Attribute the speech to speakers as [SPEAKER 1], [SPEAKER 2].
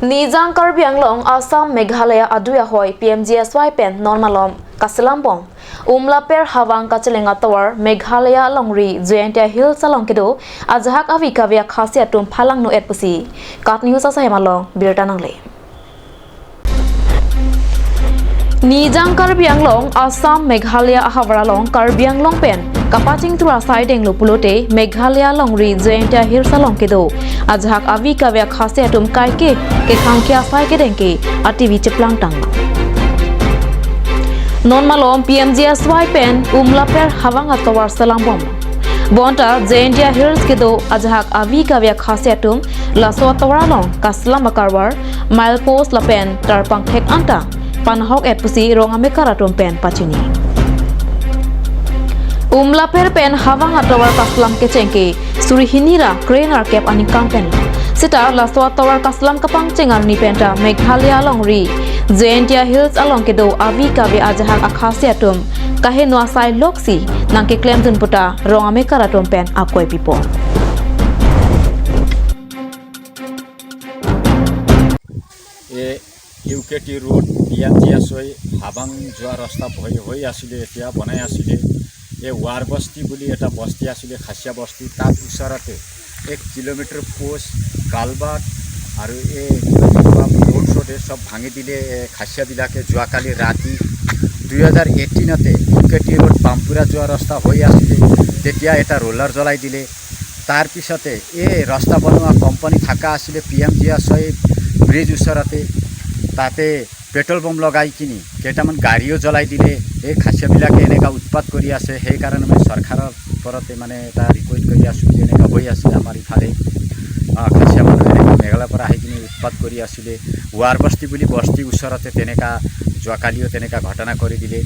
[SPEAKER 1] Nijang Karbi Anglong Assam Meghalaya aduya hoi PMGSY pen normalom kasilambong Umla per hawang kachilenga tawar Meghalaya longri Jaintia Hills along kido ajahak avi kavya khasia tum phalang no etpusi kat news asa hemalong birtanangle. Nijang Karbi Anglong Assam Meghalaya ahawaralong Karbi Anglong pen kapaching tura siding lupulote Meghalaya longri Jaintia Hills along kido ajahak avi kavya khasia tum kaike ke khangkia sai ke dengke ativi cheplang tang non malom PMGSY pen umla per hawang atawar salam bom bonta Jaintia Hills kido ajahak avi kavya khasia tum laso atawar kaslam akarwar mile post lapen tarpang thek anta panhok etpusi rong amekara tum pen pachini Umla per pen hawang atawar kaslam ke chengke surihinira krenar kep ani kampen sita laso atawar kaslam kapang chengar ni penta Meghalaya longri Jaintia Hills along kedo avi kavi ajahak akhasia tum kahe noa sai loksi nangke claim jun puta rong amekara tum pen akoi pipo.
[SPEAKER 2] A UKT road PMGSY Habang যোৱা ৰাস্তা হৈ আছিলে, এতিয়া বনাই আছিলে। এই war বস্তি বুলি এটা বস্তি আছিলে, খাচীয়া বস্তি, তাত ওচৰতে 1 কিলোমিটাৰ পোষ্ট কালভাৰ্ট আৰু এই কিবা ৰোড চ'ড এই চব ভাঙি দিলে এই খাচীয়াবিলাকে। যোৱাকালি ৰাতি 2018তে ইউ কে টি ৰোড পামপুৰা যোৱা ৰাস্তা হৈ আছিলে, তেতিয়া এটা ৰোলাৰ জ্বলাই দিলে। তাৰপিছতে এই ৰাস্তা বনোৱা কোম্পানী থকা আছিলে PMGSY bridge ওচৰতে, তাতে পেট্ৰল বম লগাই কিনি কেইটামান গাড়ীও জ্বলাই দিলে। এই খাচীয়াবিলাকে এনেকুৱা উৎপাত কৰি আছে। সেইকাৰণে মই চৰকাৰৰ ওপৰতে মানে এটা ৰিকুৱেষ্ট কৰি আছোঁ যে এনেকুৱা হৈ আছে আমাৰ ইফালে, খাচীয়া মানুহ এনেকুৱা মেঘালয়ৰ পৰা আহি কিনি উৎপাত কৰি আছিলে। ৱাৰ বস্তি বুলি বস্তিৰ ওচৰতে তেনেকুৱা যোৱাকালিও তেনেকুৱা ঘটনা কৰি দিলে।